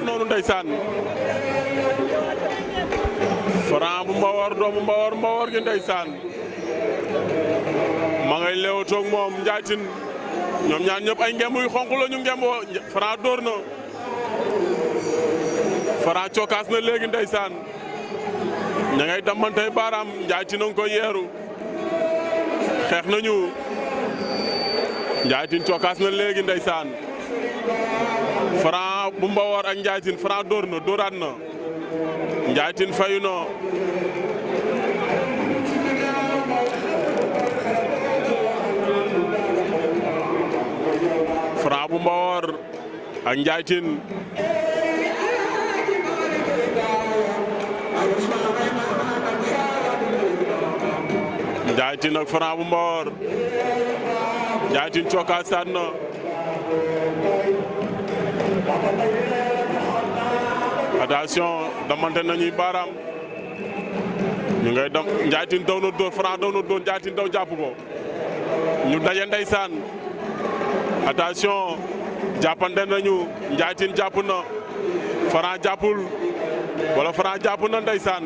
noonu ndeysaan Franc bu Mbawar doomu Mbawar gi ndeysaan ma ngay leewtoog moom Ndiaye Tine ñoom ñaar ñëpp ay ngemb yu xonq la ñu ngemboo Franc dóor na Franc cokaas na léegi ndeysaan ña ngay damantey baaraam Ndiaye Tine nga koy yeeru xeex nañu Ndiaye Tine cokaas na léegi ndeysaan Franc bu Mbawar ak Ndiaye Tine Franc dóor na dóoraat na Ndiaye Tine fayu na Franc bu Mbawar ak Ndiaye Tine Ndiaye Tine ak Franc bu Mbawar Ndiaye Tine cokkaasaat na attention damante nañuy baaraam ñu ngay dem Ndiaye Tine daw na dóor Franc daw na dóor Ndiaye Tine daw jàpp ko ñu daje ndeysaan attention jàppante nañu Ndiaye Tine jàpp na Franc jàppul wala Franc jàpp na ndeysaan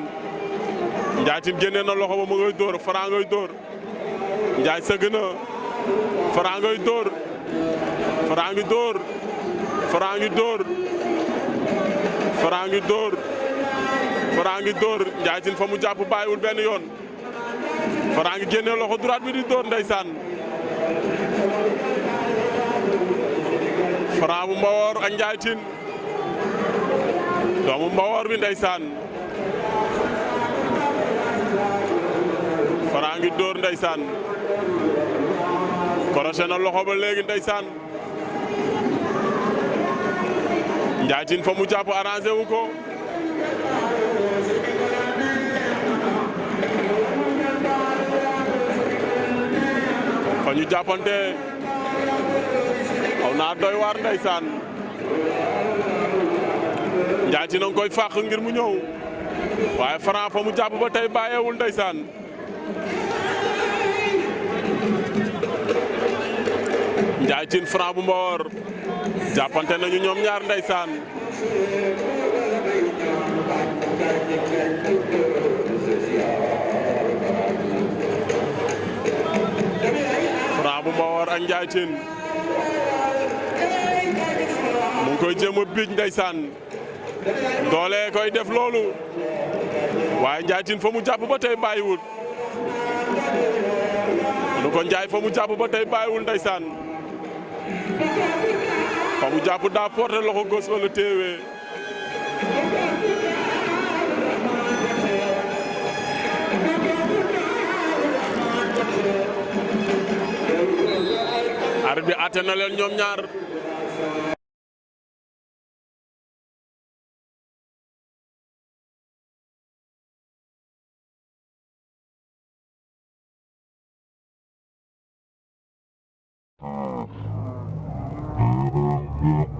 Ndiaye Tine génne na loxo ba mu ngay dóor Franc ngay dóor Ndiaye sëgg na Franc ngay dóor Franc ngi dóor Franc ngi dóor Franc ngi dóor Franc ngi dóor Ndiaye Tine fa mu jàpp bàyyiwul benn yoon Franc ngi génne loxo droite bi di dóor ndeysaan Franc bu Mbawar ak Ndiaye Tine doomu Mbawar bi ndeysaan Franc ngi dóor ndeysaan korose na loxo ba léegi ndeysaan Ndiaye Tine fa mu jàpp arrangé wu ko fa ñu jàppante xaw naa doy waar ndeysaan Ndiaye Tine nga koy fàq ngir mu ñëw waaye Franc fa mu jàpp ba tey bàyyeewul ndeysaan Ndiaye Tine Franc bu Mbawar jàppante nañu ñoom ñaar ndeysaan Franc bu Mbawar ak Ndiaye Tine mu ngi koy jéem a biij ndeysaan doole koy def loolu waaye Ndiaye Tine fa mu jàpp ba tey bàyyiwul nu ko Ndiaye fa mu jàpp ba tey bàyyiwul ndeysaan fa mu jàpp daa porté loxo gos wala téewee arbitre bi àtte na leen ñoom ñaar Yeah.